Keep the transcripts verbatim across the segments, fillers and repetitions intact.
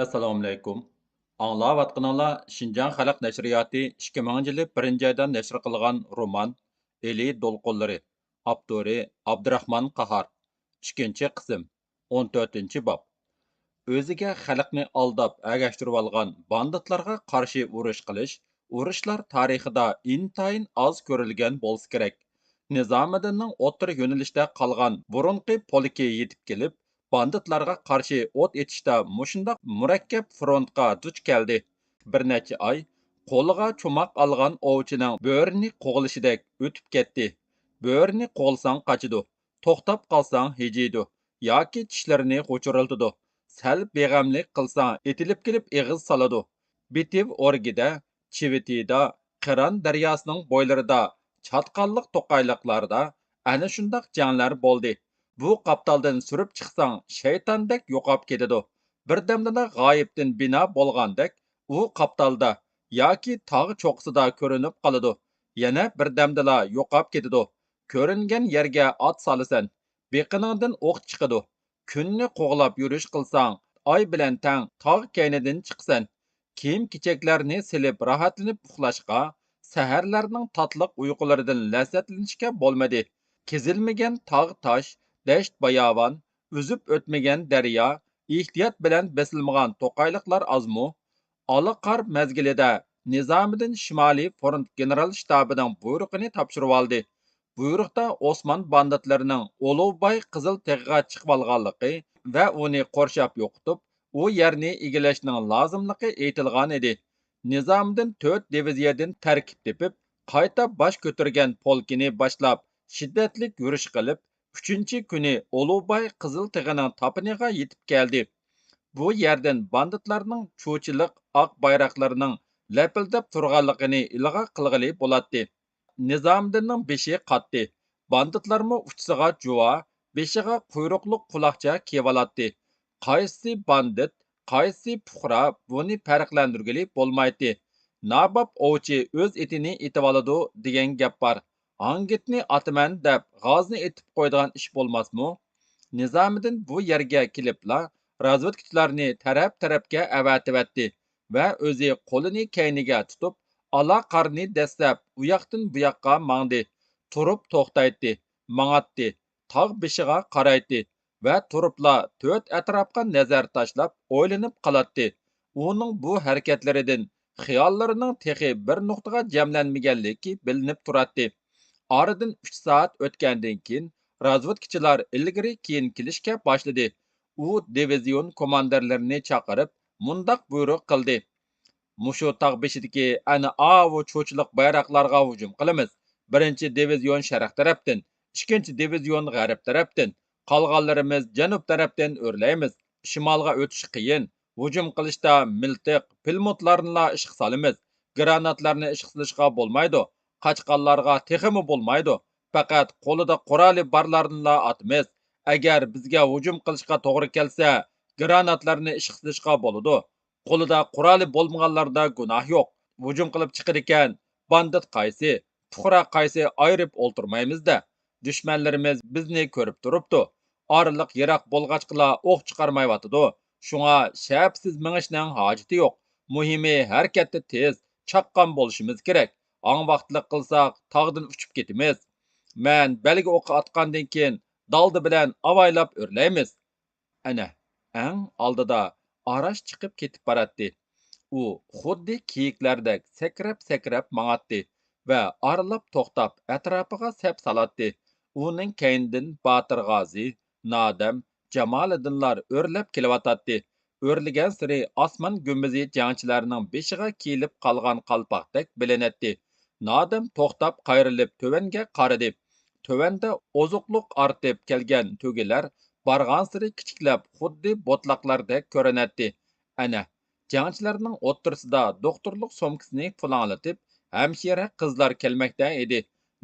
ئەسسالامۇئەلەيكۇم. ئاڭلاۋاتقىنىڭلار شىنجاڭ خەلق نەشرىياتى ئىككى مىڭىنچى يىلى بىرىنچى ئايدا نەشر قىلغان رومان ئىلى دولقۇنلىرى، ئاپتورى ئابدۇراخمان قاھار. ئىككىنچى قىسىم، ئون تۆتىنچى باب. ئۆزىگە خەلقنى ئالداپ ئەگەشتۈرۈۋالغان باندىتلارغا قارشى ئۇرۇش قىلىش ئۇرۇشلار تارىخىدا ئىنتايىن ئاز كۆرۈلگەن بولسا كېرەك. نىزامىدىننىڭ ئوتتۇرا يۆنىلىشتە قالغان بۇرۇنقى پولكى يېتىپ كېلىپ، باندىتلارغا قارشى ئوت ئېتىشتا مۇشۇنداق مۇرەككەپ فرونتقا دۇچ كەلدى. بىر نەچچە ئاي قولىغا چوماق ئالغان ئوۋچىنىڭ بۆرىنى قوغلىشىدەك ئۆتۈپ كەتتى. بۆرىنى قوغلىساڭ قاچىدۇ، توختاپ قالساڭ ھىجىيدۇ ياكى چىشلىرىنى غۇچۇرلىتىدۇ. سەل بىغەملىك قىلساڭ ئېتىلىپ كېلىپ ئېغىز سالىدۇ. بىتىۋ ئورگىدە، چىۋىتىدا، قىران دەرياسىنىڭ بويلىرىدا، چاتقاللىق توقايلىقلاردا ئەنە شۇنداق جەڭلەر بولدى. بۇ قاپتالدىن سۈرۈپ چىقساڭ شەيتاندەك يوقاپ كېتىدۇ. بىردەمدىلا غايىبتىن بىنا بولغاندەك ئۇ قاپتالدا ياكى تاغ چوققىسىدا كۆرۈنۈپ قالىدۇ. يەنە بىردەمدىلا يوقاپ كېتىدۇ. كۆرۈنگەن يەرگە ئات سالىسەن، بېقىنىڭدىن ئوق چىقىدۇ. كۈننى قوغلاپ يۈرۈش قىلساڭ، ئاي بىلەن تەڭ تاغ كەينىدىن چىقىسەن. كىيىم-كېچەكلەرنى سېلىپ راھەتلىنىپ ئۇخلاشقا، سەھەرلەرنىڭ تاتلىق ئۇيقۇلىرىدىن لەززەتلىنىشكە بولمىدى. كېزىلمىگەن تاغ-تاش، دەشت-باياۋان، ئۈزۈپ ئۆتمىگەن دەريا، ئېھتىيات بىلەن بېسىلمىغان توقايلىقلار ئازمۇ؟ ئالا قار مەزگىلىدە نىزامىدىن شىمالىي فرونت گېنېرال شتابىنىڭ بۇيرۇقىنى تاپشۇرۇۋالدى. بۇيرۇقتا ئوسمان باندىتلىرىنىڭ ئۇلۇغباي قىزىل تېغىغا چىقىۋالغانلىقى ۋە ئۇنى قورشاپ يوقىتىپ، ئۇ يەرنى ئىگىلەشنىڭ لازىملىقى ئېيتىلغانىدى. نىزامىدىن تۆت دىۋىزىيەدىن تەركىب تېپىپ، قايتا باش كۆتۈرگەن پولكىنى باشلاپ، شىددەتلىك يۈرۈش قىلىپ، ئۈچىنچى كۈنى ئۇلۇغباي قىزىل تېغىنىڭ تاپىنىغا يېتىپ كەلدى. بۇ يەردىن باندىتلارنىڭ چۇچىلىق ئاق بايراقلىرىنىڭ لەپىلدەپ تۇرغانلىقىنى ئىلغار قىلغىلى بولاتتى. نىزامىدىننىڭ بېشى قاتتى. باندىتلارمۇ ئۇچىسىغا جۇۋا، بېشىغا قۇيرۇقلۇق قۇلاقچا كىيىۋالاتتى. قايسى باندىت، قايسى پۇقرا، بۇنى پەرقلەندۈرگىلى بولمايتتى. ناباب ئوۋچى ئۆز ئېتىنى ئېتىۋالىدۇ دېگەن گەپ بار. ھاڭگىتنى ئاتىمەن دەپ غازنى ئېتىپ قويىدىغان ئىش بولماسمۇ؟ نىزامىدىن بۇ يەرگە كېلىپلا رازۋېدكىچىلارنى تەرەپ-تەرەپكە ئەۋەتىۋەتتى ۋە ئۆزى قولىنى كەينىگە تۇتۇپ، ئالا قارنى دەسسەپ ئۇياقتىن بۇياققا ماڭدى. تۇرۇپ توختايتتى، ماڭاتتى، تاغ بېشىغا قارايتتى ۋە تۇرۇپلا تۆت ئەتراپقا نەزەر تاشلاپ ئويلىنىپ قالاتتى. ئۇنىڭ بۇ ھەرىكەتلىرىدىن خىياللىرىنىڭ تېخى بىر نۇقتىغا جەملەنمىگەنلىكى بىلىنىپ تۇراتتى. ئارىدىن ئۈچ سائەت ئۆتكەندىن كېيىن، رازۋېدكىچىلار ئىلگىرى-كېيىن كېلىشكە باشلىدى. ئۇ دىۋىزىيون كوماندىرلىرىنى چاقىرىپ، مۇنداق بۇيرۇق قىلدى: مۇشۇ تاغ بېشىدىكى ئەنە ئاۋۇ چۇچىلىق بايراقلارغا ھۇجۇم قىلىمىز. بىرىنچى دىۋىزىيون شەرق تەرەپتىن، ئىككىنچى دىۋىزىيون غەرب تەرەپتىن، قالغانلىرىمىز جەنۇب تەرەپتىن ئۆرلەيمىز. شىمالغا ئۆتۈش قىيىن. ھۇجۇم قىلىشتا مىلتىق، پىلىموتلارنىلا ئىشقا سالىمىز. گراناتلارنى ئىشقا سېلىشقا بولمايدۇ. قاچقانلارغا تېخىمۇ بولمايدۇ. پەقەت قولىدا قورالى بارلارنىلا ئاتىمىز. ئەگەر بىزگە ھۇجۇم قىلىشقا توغرا كەلسە، گراناتلارنى ئىشقا سېلىشقا بولىدۇ. قولىدا قورالى بولمىغانلاردا گۇناھ يوق. ھۇجۇم قىلىپ چىقىدىكەن، باندىت قايسى، پۇقرا قايسى ئايرىپ ئولتۇرمايمىز-دە. دۈشمەنلىرىمىز بىزنى كۆرۈپ تۇرۇپتۇ. ئارىلىق يىراق بولغاچقىلا ئوق چىقارمايۋاتىدۇ. شۇڭا شەپىسىز مېڭىشنىڭ ھاجىتى يوق. مۇھىمى ھەرىكەتتە تېز، چاققان بولۇشىمىز كېرەك. ئاڭ ۋاقىتلىق قىلساق، تاغدىن ئۇچۇپ كېتىمىز. مەن بەلگە ئوقى ئاتقاندىن كېيىن، دالدا بىلەن ئاۋايلاپ ئۆرلەيمىز. ئەنە، ئەڭ ئالدىدا ئاراش چىقىپ كېتىپ باراتتى. ئۇ خۇددى كېيىكلەردەك سەكرەپ-سەكرەپ ماڭاتتى ۋە ئارىلاپ توختاپ ئەتراپىغا سەپ سالاتتى. ئۇنىڭ كەينىدىن باتىر غازى، نادەم، جامالىدىنلار ئۆرلەپ كېلىۋاتاتتى. ئۆرلىگەنسېرى ئاسمان گۈمبىزى جەڭچىلەرنىڭ بېشىغا كىيىلىپ قالغان قالپاقتەك بىلىنەتتى. نادەم توختاپ قايرىلىپ تۆۋەنگە قارىدى. تۆۋەندە ئوزۇقلۇق ئارتىپ كەلگەن تۆگىلەر بارغانسېرى كىچىكلەپ، خۇددى بوتلاقلاردەك كۆرۈنەتتى. ئەنە، جەڭچىلەرنىڭ ئوتتۇرىسىدا دوختۇرلۇق سومكىسىنى پۇلاڭلىتىپ، ھەمشىرە قىزلار كەلمەكتە ئىدى.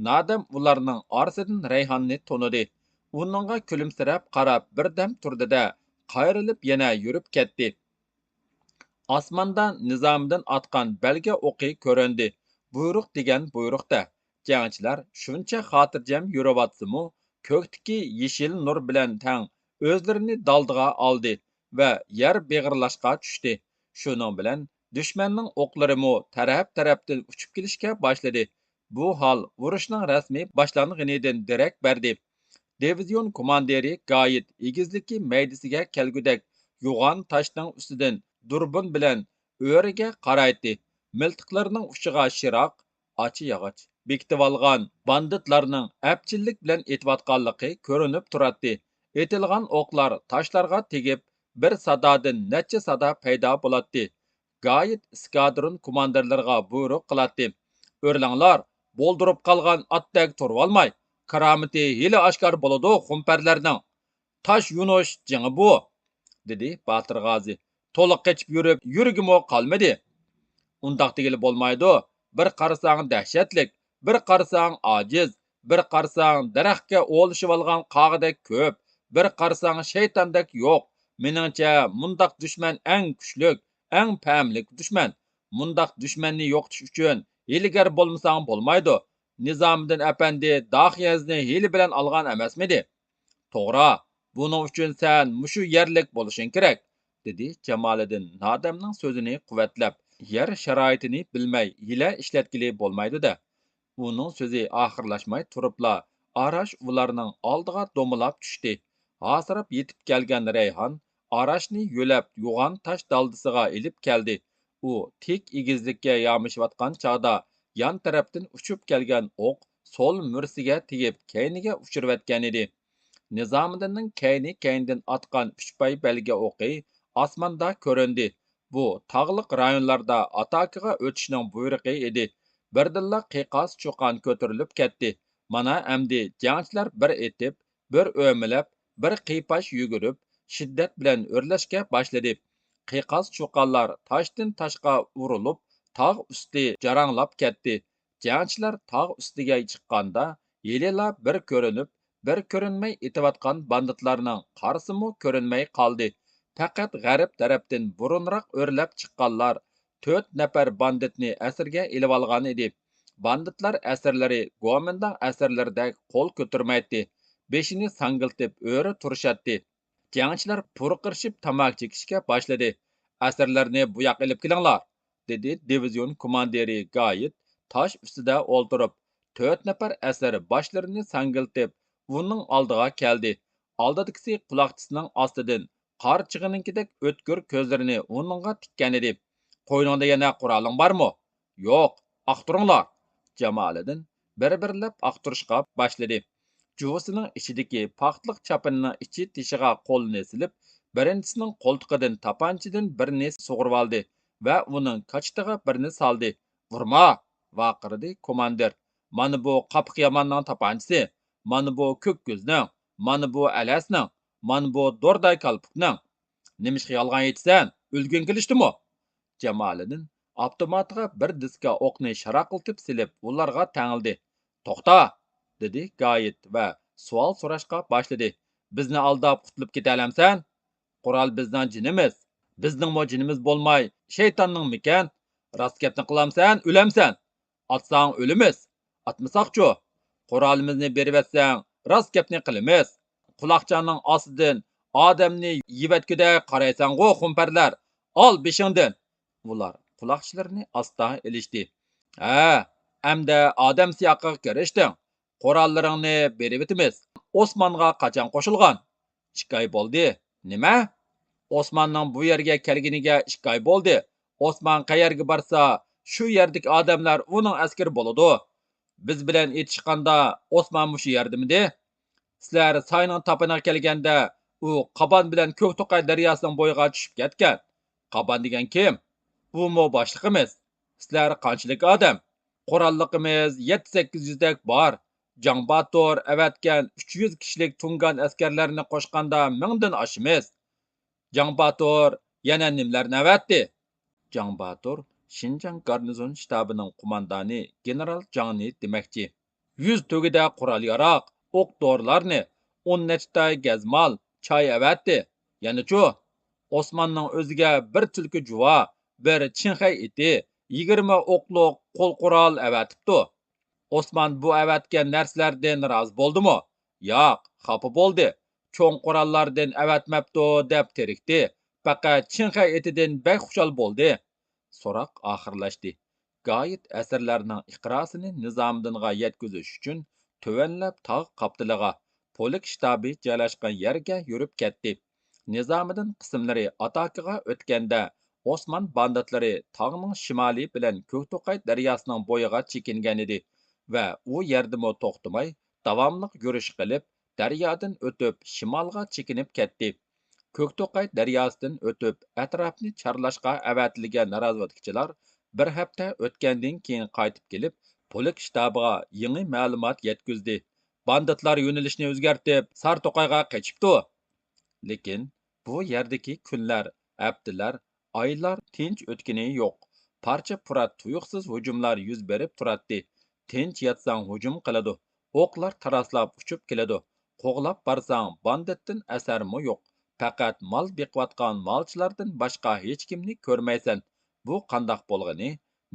نادەم ئۇلارنىڭ ئارىسىدىن رەيھاننى تونۇدى. ئۇنىڭغا كۈلۈمسىرەپ قاراپ بىردەم تۇردى-دە، قايرىلىپ يەنە يۈرۈپ كەتتى. ئاسماندا نىزامىدىن ئاتقان بەلگە ئوقى كۆرۈندى. بۇيرۇق دېگەن بۇيرۇق-دە. جەڭچىلەر شۇنچە خاتىرجەم يۈرۈۋاتسىمۇ، كۆكتىكى يېشىل نۇر بىلەن تەڭ ئۆزلىرىنى دالدىغا ئالدى. ۋە يەر بېغىرلاشقا چۈشتى. شۇنىڭ بىلەن دۈشمەننىڭ ئوقلىرىمۇ تەرەپ-تەرەپتىن ئۇچۇپ كېلىشكە باشلىدى. بۇ ھال ئۇرۇشنىڭ رەسمىي باشلانغىنىدىن دېرەك بەردى. دىۋىزىيون كوماندىرى گايىت ئېگىزلىكى مەيدىسىگە كەلگۈدەك يوغان تاشنىڭ ئۈستىدىن دۇربۇن بىلەن ئۆرىگە قارايتتى. مىلتىقلىرىنىڭ ئۇچىغا شىراق، ئاچا ياغاچ بېكىتىۋالغان باندىتلارنىڭ ئەپچىللىك بىلەن ئېتىۋاتقانلىقى كۆرۈنۈپ تۇراتتى. ئېتىلغان ئوقلار تاشلارغا تېگىپ، بىر سادادىن نەچچە سادا پەيدا بولاتتى. گايىت ئىسكادرون كوماندىرلىرىغا بۇيرۇق قىلاتتى: «ئۆرلەڭلار، بولدۇرۇپ قالغان ئاتتەك تۇرۇۋالماي، كارامىتى ھېلى ئاشكارا بولىدۇ خۇمپەرلەرنىڭ. تاش يونۇش جېڭى بۇ!» دېدى باتىر غازى. «تولا قېچىپ يۈرۈپ يۈرگىمۇ قالمىدى.» «ئۇنداق دېگىلى بولمايدۇ. بىر قارىساڭ دەھشەتلىك، بىر قارىساڭ ئاجىز، بىر قارىساڭ دەرەخكە ئولىشىۋالغان قاغىدەك كۆپ، بىر قارىساڭ شەيتاندەك يوق. مېنىڭچە، مۇنداق دۈشمەن ئەڭ كۈچلۈك، ئەڭ پەملىك دۈشمەن. مۇنداق دۈشمەننى يوقىتىش ئۈچۈن ھىيلىگەر بولمىساڭ بولمايدۇ. نىزامىدىن ئەپەندى داخىيەزنى ھىيلە بىلەن ئالغان ئەمەسمىدى؟» «توغرا، بۇنىڭ ئۈچۈن سەن مۇشۇ يەرلىك بولۇشۇڭ كېرەك»، دېدى جامالىدىن نادەمنىڭ سۆزىنى قۇۋۋەتلەپ. يەر شارائىتىنى بىلمەي ھىيلە ئىشلەتكىلى بولمايدۇ-دە. ئۇنىڭ سۆزى ئاخىرلاشماي تۇرۇپلا، ئاراش ئۇلارنىڭ ئالدىغا دومىلاپ چۈشتى. ھاسىراپ يېتىپ كەلگەن رەيھان ئاراشنى يۆلەپ، يوغان تاش دالدىسىغا ئېلىپ كەلدى. ئۇ تىك ئېگىزلىككە يامىشىۋاتقان چاغدا، يان تەرەپتىن ئۇچۇپ كەلگەن ئوق سول مۈرىسىگە تېگىپ، كەينىگە ئۇچۇرۇۋەتكەنىدى. نىزامىدىننىڭ كەينى-كەينىدىن ئاتقان ئۈچ پاي بەلگە ئوقى ئاسماندا كۆرۈندى. بۇ تاغلىق رايونلاردا ئاتاكىغا ئۆتۈشنىڭ بۇيرۇقى ئىدى. بىردىنلا قىيقاس-چۇقان كۆتۈرۈلۈپ كەتتى. مانا ئەمدى جەڭچىلەر بىر ئېتىپ، بىر ئۆمىلەپ، بىر قىيپاش يۈگۈرۈپ، شىددەت بىلەن ئۆرلەشكە باشلىدى. قىيقاس-چۇقانلار تاشتىن تاشقا ئۇرۇلۇپ، تاغ ئۈستى جاراڭلاپ كەتتى. جەڭچىلەر تاغ ئۈستىگە چىققاندا، ھېلىلا بىر كۆرۈنۈپ، بىر كۆرۈنمەي ئېتىۋاتقان باندىتلارنىڭ قارىسىمۇ كۆرۈنمەي قالدى. پەقەت غەرب تەرەپتىن بۇرۇنراق ئۆرلەپ چىققانلار تۆت نەپەر باندىتنى ئەسىرگە ئېلىۋالغان ئىدى. باندىتلار ئەسىرلىرى گومىنداڭ ئەسىرلىرىدەك قول كۆتۈرمەيتتى، بېشىنى ساڭگىلتىپ ئۆرە تۇرۇشاتتى. جەڭچىلەر پۇرقىرىشىپ تاماكا چېكىشكە باشلىدى. «ئەسىرلەرنى بۇياققا ئېلىپ كېلىڭلار!» دېدى دىۋىزىيون كوماندىرى گايىت تاش ئۈستىدە ئولتۇرۇپ. تۆت نەپەر ئەسىر باشلىرىنى ساڭگىلتىپ ئۇنىڭ ئالدىغا كەلدى. ئالدىدىكىسى قۇلاقچىسىنىڭ ئاستىدىن قارچىغىنىڭكىدەك ئۆتكۈر كۆزلىرىنى ئۇنىڭغا تىككەنىدى. «قوينۇڭدا يەنە قورالىڭ بارمۇ؟» «يوق، ئاختۇرۇڭلار!» جامالىدىن بىر-بىرلەپ ئاختۇرۇشقا باشلىدى. جۇۋىسىنىڭ ئىچىدىكى پاختىلىق چاپىنىنىڭ ئىچى تېشىغا قولىنى سېلىپ، بىرىنچىسىنىڭ قولتۇقىدىن تاپانچىدىن بىرنى سۇغۇرۇۋالدى ۋە ئۇنىڭ كاچىتىغا بىرنى سالدى. «ئۇرما!» ۋارقىرىدى كوماندىر. «مانا بۇ قاپىقى ياماننىڭ تاپانچىسى، مانا بۇ كۆك كۆزنىڭ، مانا بۇ ئەلەسنىڭ، مانا بۇ دورداي كالپۇكنىڭ.» «نېمىشقا يالغان ئېيتىسەن؟ ئۆلگۈڭ كېلىشتىمۇ؟» جامالىدىن ئاپتوماتىغا بىر دىسكا ئوقنى شاراقلىتىپ سېلىپ، ئۇلارغا تەڭلىدى. «توختا!» دېدى گايىت ۋە سوئال سوراشقا باشلىدى. «بىزنى ئالداپ قۇتۇلۇپ كېتەلەمسەن؟ قورال بىزنىڭ جېنىمىز. بىزنىڭمۇ جېنىمىز بولماي، شەيتاننىڭمىكەن؟ راست گەپنى قىلامسەن، ئۆلەمسەن؟ ئاتساڭ ئۆلىمىز، ئاتمىساقچۇ؟ قورالىمىزنى بېرىۋەتسەڭ، راست گەپنى قىلىمىز. قۇلاقچاڭنىڭ ئاستىدىن ئادەمنى يېۋەتكۈدەك قارايسەنغۇ، خۇمپەرلەر! ئال بېشىڭدىن!» ئۇلار قۇلاقچىلىرىنى ئاستا ئېلىشتى. «ھە، ئەمدى ئادەم سىياقىغا كىرىشتىڭ. قوراللىرىڭنى بېرىۋېتىمىز. ئوسمانغا قاچان قوشۇلغان؟» «ئىككى ئاي بولدى.» «نېمە؟ ئوسماننىڭ بۇ يەرگە كەلگىنىگە ئىككى ئاي بولدى. ئوسمان قەيەرگە بارسا، شۇ يەردىكى ئادەملەر ئۇنىڭ ئەسكىرى بولىدۇ. بىز بىلەن ئېتىشقاندا ئوسمان مۇشۇ يەردىمىدى؟ سىلەر ساينىڭ تاپىنىغا كەلگەندە، ئۇ قابان بىلەن كۆكتوقاي دەرياسىنىڭ بويىغا چۈشۈپ كەتكەن.» «قابان دېگەن كىم؟» «ئۇمۇ باشلىقىمىز.» «سىلەر قانچىلىك ئادەم؟» «قوراللىقىمىز يەتتە-سەككىز يۈزدەك بار. جاڭ باتۇر ئەۋەتكەن ئۈچ يۈز كىشىلىك تۇڭگان ئەسكەرلەرنى قوشقاندا مىڭدىن ئاشىمىز. جاڭ باتۇر يەنە نېمىلەرنى ئەۋەتتى؟» جاڭ باتۇر شىنجاڭ گارنىزون شتابىنىڭ قوماندانى گېنېرال جاڭنى دېمەكچى. «يۈز تۆگىدە قورال-ياراق، ئوق-دورىلارنى، ئون نەچچە تاي گەزمال، چاي ئەۋەتتى. يەنىچۇ؟ ئوسماننىڭ ئۆزىگە بىر تۈلكە جۇۋا، بىر چىڭخەي ئېتى، يىگىرمە ئوقلۇق قول قورال ئەۋەتىپتۇ.» «ئوسمان بۇ ئەۋەتكەن نەرسىلەردىن رازى بولدىمۇ؟» «ياق، خاپا بولدى. چوڭ قوراللاردىن ئەۋەتمەپتۇ دەپ تېرىكتى. پەقەت چىڭخەي ئېتىدىن بەك خۇشال بولدى. سوراق ئاخىرلاشتى. گايىت ئەسىرلەرنىڭ ئىقراسىنى نىزامىدىنغا يەتكۈزۈش ئۈچۈن تۆۋەنلەپ تاغ قاپتىلىغا، پولك شتابى جايلاشقان يەرگە يۈرۈپ كەتتى. نىزامىدىن قىسىملىرى ئاتاكىغا ئۆتكەندە، ئوسمان باندىتلىرى تاغنىڭ شىمالى بىلەن كۆكتوقاي دەرياسىنىڭ بويىغا چېكىنگەنىدى ۋە ئۇ يەردىمۇ توختىماي، داۋاملىق يۈرۈش قىلىپ، دەريادىن ئۆتۈپ، شىمالغا چېكىنىپ كەتتى. كۆكتوقاي دەرياسىدىن ئۆتۈپ، ئەتراپنى چارلاشقا ئەۋەتىلگەن رازۋېدكىچىلار بىر ھەپتە ئۆتكەندىن كېيىن قايتىپ كېلىپ، پولك شتابىغا يېڭى مەلۇمات يەتكۈزدى. باندىتلار يۆنىلىشنى ئۆزگەرتىپ، سارتوقايغا قېچىپتۇ. لېكىن بۇ يەردىكى كۈنلەر، ھەپتىلەر، ئايلار تىنچ ئۆتكىنى يوق. پارچە-پۇرات تۇيۇقسىز ھۇجۇملار يۈز بېرىپ تۇراتتى. تىنچ ياتساڭ ھۇجۇم قىلىدۇ. ئوقلار تاراسلاپ ئۇچۇپ كېلىدۇ. قوغلاپ بارساڭ، باندىتتىن ئەسەرمۇ يوق. پەقەت مال بېقىۋاتقان مالچىلاردىن باشقا ھېچكىمنى كۆرمەيسەن. بۇ قانداق بولغىنى؟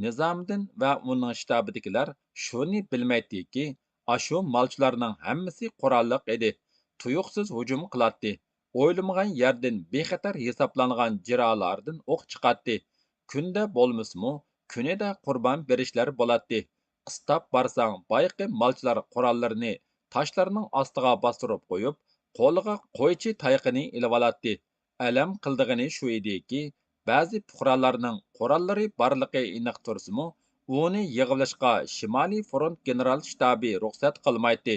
نىزامىدىن ۋە ئۇنىڭ شتابىدىكىلەر شۇنى بىلمەيتتىكى، ئاشۇ مالچىلارنىڭ ھەممىسى قوراللىق ئىدى. تۇيۇقسىز ھۇجۇم قىلاتتى. ئويلىمىغان يەردىن بىخەتەر ھېسابلانغان جىرالاردىن ئوق چىقاتتى. كۈندە بولمىسىمۇ، كۈنىدە قۇربان بېرىشلەر بولاتتى. قىستاپ بارساڭ، بايىقى مالچىلار قوراللىرىنى تاشلارنىڭ ئاستىغا باستۇرۇپ قويۇپ، قولىغا قويچى تايىقىنى ئېلىۋالاتتى. ئەلەم قىلىدىغىنى شۇ ئىدىكى، بەزى پۇقرالارنىڭ قوراللىرى بارلىقى ئېنىق تۇرسىمۇ، ئۇنى يىغىۋېلىشقا شىمالىي فرونت گېنېرال شتابى رۇخسەت قىلمايتتى.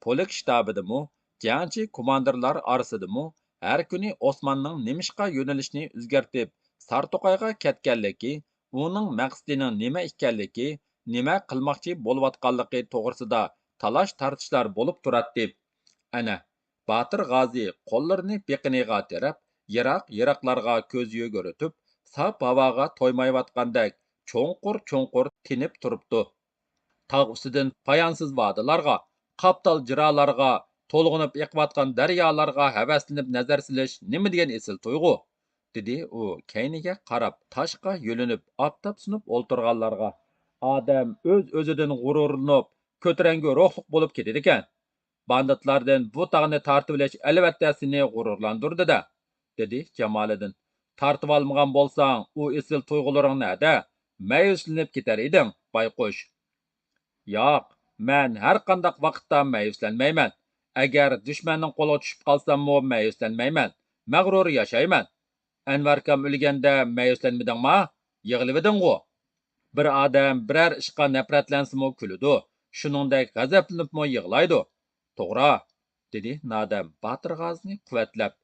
پولك شتابىدىمۇ، جەڭچى كوماندىرلار ئارىسىدىمۇ ھەر كۈنى ئوسماننىڭ نېمىشقا يۆنىلىشنى ئۆزگەرتىپ، سارتوقايغا كەتكەنلىكى، ئۇنىڭ مەقسىتىنىڭ نېمە ئىكەنلىكى، نېمە قىلماقچى بولۇۋاتقانلىقى توغرىسىدا تالاش-تارتىشلار بولۇپ تۇراتتى. ئەنە، باتۇر غازى قوللىرىنى پېقىنىغا تىرەپ، يىراق-يىراقلارغا كۆز يۈگۈرتۈپ، ساپ ھاۋاغا تويمايۋاتقاندەك چوڭقۇر-چوڭقۇر تىنىپ تۇرۇپتۇ. تاغ ئۈستىدىن پايانسىز ۋادىلارغا، قاپتال جىرالارغا، تولغىنىپ ئېقىۋاتقان دەريالارغا ھەۋەسلىنىپ نەزەر سېلىش نېمە دېگەن ئېسىل تۇيغۇ! دېدى ئۇ كەينىگە قاراپ، تاشقا يۆلىنىپ، ئاپتاپ سۇنۇپ ئولتۇرغانلارغا. ئادەم ئۆز-ئۆزىدىن غۇرۇرلىنىپ، كۆتۈرەڭگۈ روھلۇق بولۇپ كېتىدىكەن. باندىتلاردىن بۇ تاغنى تارتىۋېلىش ئەلۋەتتە سېنى غۇرۇرلاندۇردى-دە، دېدى جامالىدىن. تارتىۋالمىغان بولساڭ، ئۇ ئېسىل تۇيغۇلىرىڭ نەدە؟ مەيۈسلىنىپ كېتەر ئىدىڭ، بايقۇش. ياق، مەن ھەرقانداق ۋاقىتتا مەيۈسلەنمەيمەن. ئەگەر دۈشمەننىڭ قولىغا چۈشۈپ قالساممۇ مەيۈسلەنمەيمەن. مەغرۇر ياشايمەن. ئەنۋەركام ئۆلگەندە مەيۈسلەنمىدىڭما؟ يىغلىۋىدىڭغۇ؟ بىر ئادەم بىرەر ئىشقا نەپرەتلەنسىمۇ كۈلىدۇ، شۇنىڭدەك غەزەپلىنىپمۇ يىغلايدۇ. توغرا، دېدى نادەم باتۇر غازىنى قۇۋۋەتلەپ.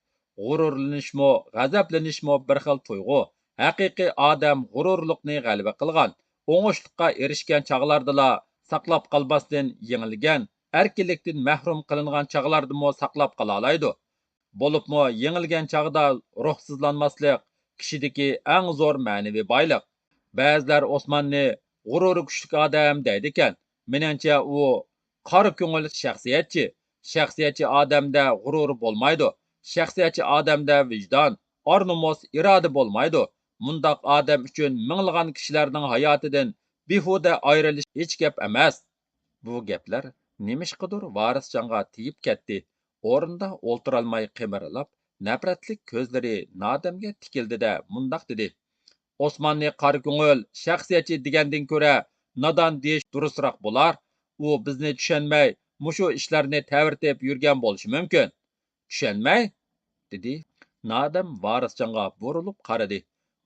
غۇرۇرلىنىشمۇ، غەزەپلىنىشمۇ بىر خىل تۇيغۇ. ھەقىقىي ئادەم غۇرۇرلۇقنى غەلىبە قىلغان، ئوڭۇشلۇققا ئېرىشكەن چاغلاردىلا ساقلاپ قالماستىن يېڭىلگەن، ئەركىنلىكتىن مەھرۇم قىلىنغان چاغلاردىمۇ ساقلاپ قالالايدۇ. بولۇپمۇ يېڭىلگەن چاغدا روھسىزلانماسلىق كىشىدىكى ئەڭ زور مەنىۋى بايلىق. بەزىلەر ئوسماننى غۇرۇرى كۈچلۈك ئادەم دەيدىكەن. مېنىڭچە، ئۇ قارا كۆڭۈل شەخسىيەتچى. شەخسىيەتچى ئادەمدە غۇرۇر بولمايدۇ. شەخسىيەتچى ئادەمدە ۋىجدان، ئار-نومۇس، ئىرادە بولمايدۇ. مۇنداق ئادەم ئۈچۈن مىڭلىغان كىشىلەرنىڭ ھاياتىدىن بىھۇدە ئايرىلىش ھېچ گەپ ئەمەس. بۇ گەپلەر نېمىشقىدۇر ۋارىسجانغا تېگىپ كەتتى. ئورنىدا ئولتۇرالماي قىمىرلاپ، نەپرەتلىك كۆزلىرى نادەمگە تىكىلدى-دە، مۇنداق دېدى: ئوسماننى قارا كۆڭۈل، شەخسىيەتچى دېگەندىن كۆرە نادان دېيىش دۇرۇسراق بولار. ئۇ بىزنى چۈشەنمەي، مۇشۇ ئىشلارنى تەۋرىتىپ يۈرگەن بولۇشى مۇمكىن. چۈشەنمەي؟ دېدى. نادەم ۋارىسجانغا بۇرۇلۇپ قارىدى.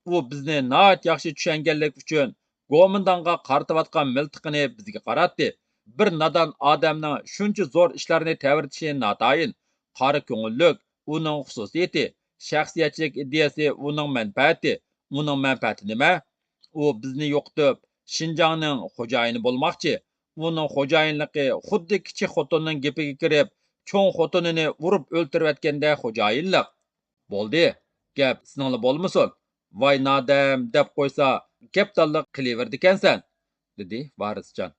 ئۇ بىزنى ناھايىتى ياخشى چۈشەنگەنلىكى ئۈچۈن گومىنداڭغا قارىتىۋاتقان مىلتىقىنى بىزگە قاراتتى. بىر نادان ئادەمنىڭ شۇنچە زور ئىشلارنى تەۋرىتىشى ناتايىن. قارا كۆڭۈللۈك ئۇنىڭ خۇسۇسىيىتى، شەخسىيەتچىلىك ئىدىيەسى ئۇنىڭ مەنپەئەتى. ئۇنىڭ مەنپەئەتى نېمە؟ ئۇ بىزنى يوقىتىپ، شىنجاڭنىڭ خوجايىنى بولماقچى. ئۇنىڭ خوجايىنلىقى خۇددى كىچىك خوتۇننىڭ گېپىگە كىرىپ، چوڭ خوتۇنىنى ئۇرۇپ ئۆلتۈرۈۋەتكەندەك خوجايىنلىق. بولدى، گەپ سېنىڭلا بولمىسۇن. ۋاي نادەم دەپ قويسا، گەپدانلىق قىلىۋېرىدىكەنسەن، دېدى ۋارىسجان.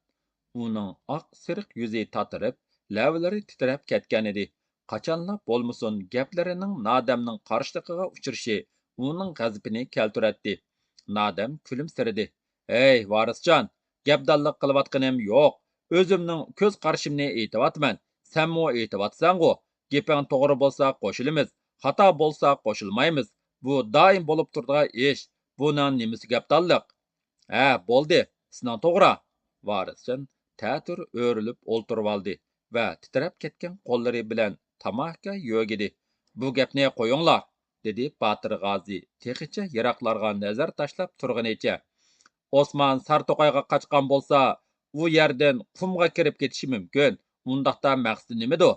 ئۇنىڭ ئاق سېرىق يۈزى تاتىرىپ، لەۋلىرى تىترەپ كەتكەنىدى. قاچانلا بولمىسۇن، گەپلىرىنىڭ نادەمنىڭ قارشىلىقىغا ئۇچرىشى ئۇنىڭ غەزىپىنى كەلتۈرەتتى. نادەم كۈلۈمسىرىدى. ھەي، ۋارىسجان، گەپدانلىق قىلىۋاتقىنىم يوق. ئۆزۈمنىڭ كۆز قارىشىمنى ئېيتىۋاتىمەن. سەنمۇ ئېيتىۋاتىسەنغۇ. گېپىڭ توغرا بولسا قوشۇلىمىز، خاتا بولسا قوشۇلمايمىز. بۇ دائىم بولۇپ تۇرىدىغان ئىش. بۇنىڭ نېمىسى گەپدانلىق؟ ھە، بولدى، سېنىڭ توغرا. ۋارىسجان تەتۈر ئۆرۈلۈپ ئولتۇرۇۋالدى ۋە تىترەپ كەتكەن قوللىرى بىلەن تاماكا يۆگىدى. بۇ گەپنى قويۇڭلار، دېدى باتىر غازى تېخىچە يىراقلارغا نەزەر تاشلاپ تۇرغىنىچە. ئوسمان سارتوقايغا قاچقان بولسا، ئۇ يەردىن قۇمغا كىرىپ كېتىشى مۇمكىن. ئۇنداقتا مەقسىتى نېمىدۇ؟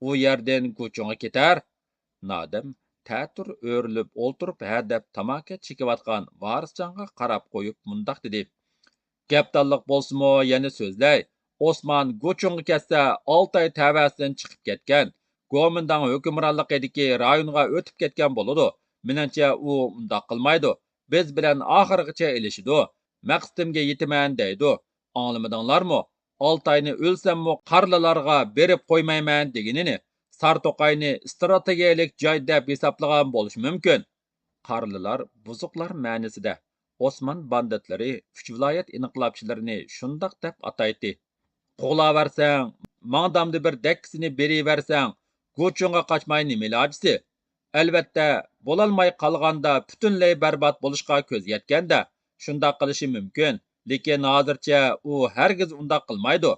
ئۇ يەردىن گۇچۇڭغا كېتەر. نادەم تەتۈر ئۆرۈلۈپ ئولتۇرۇپ ھەدەپ تاماكا چېكىۋاتقان ۋارىسجانغا قاراپ قويۇپ مۇنداق دېدى: گەپدانلىق بولسىمۇ يەنە سۆزلەي. ئوسمان گۇچۇڭغا كەتسە، ئالتاي تەۋەسىدىن چىقىپ كەتكەن، گومىنداڭ ھۆكۈمرانلىقىدىكى رايونغا ئۆتۈپ كەتكەن بولىدۇ. مېنىڭچە، ئۇ ئۇنداق قىلمايدۇ. بىز بىلەن ئاخىرغىچە ئېلىشىدۇ. مەقسىتىمگە يېتىمەن دەيدۇ. ئاڭلىمىدىڭلارمۇ؟ ئالتاينى ئۆلسەممۇ قارلىلارغا بېرىپ قويمايمەن دېگىنىنى. سارتوقاينى ئىستراتېگىيەلىك جاي دەپ ھېسابلىغان بولۇشى مۇمكىن. قارلىلار بۇزۇقلار مەنىسىدە، ئوسمان باندىتلىرى ئۈچ ۋىلايەت ئىنقىلابچىلىرىنى شۇنداق دەپ ئاتايتتى. قوغلاۋەرسەڭ، ماڭدامدا بىر دەككىسىنى بېرىۋەرسەڭ، گۇچۇڭغا قاچماي نېمە ئىلاجىسى؟ ئەلۋەتتە، بولالماي قالغاندا پۈتۈنلەي بەربات بولۇشقا كۆزى يەتكەندە، شۇنداق قىلىشى مۇمكىن. لېكىن ھازىرچە ئۇ ھەرگىز ئۇنداق قىلمايدۇ.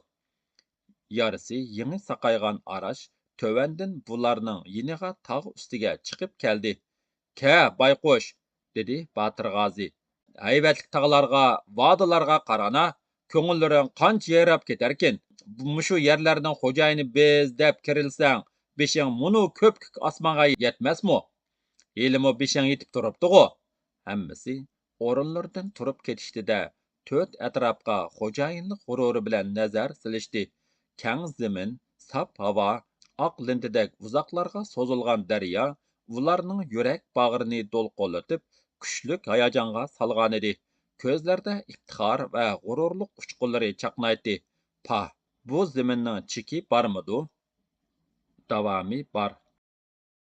يارىسى يېڭى ساقايغان ئاراش تۆۋەندىن بۇلارنىڭ يېنىغا تاغ ئۈستىگە چىقىپ كەلدى. كە، بايقۇش، دېدى باتىر غازى. ھەيۋەتلىك تاغلارغا، ۋادىلارغا قارانا، كۆڭۈللىرىڭ قانچە يايراپ كېتەركىن. مۇشۇ يەرلەرنىڭ خوجايىنى بىز دەپ كىرىلسەڭ، بېشىڭ مۇنۇ كۆپكۆك ئاسمانغا يەتمەسمۇ؟ ھېلىمۇ بېشىڭ يېتىپ تۇرۇپتىغۇ. ھەممىسى ئورۇنلىرىدىن تۇرۇپ كېتىشتى-دە، تۆت ئەتراپقا خوجايىنلىق غۇرۇرى بىلەن نەزەر سېلىشتى. كەڭ زېمىن، ساپ ھاۋا، ئاق لېنتىدەك ئۇزاقلارغا سوزۇلغان دەريا ئۇلارنىڭ يۈرەك باغرىنى دولقۇنلىتىپ، كۈچلۈك ھاياجانغا سالغانىدى. كۆزلەردە ئىپتىخار ۋە غۇرۇرلۇق ئۇچقۇنلىرى چاقنايتتى. پاھ، بۇ زېمىننىڭ چېكى بارمىدۇ؟ داۋامى بار.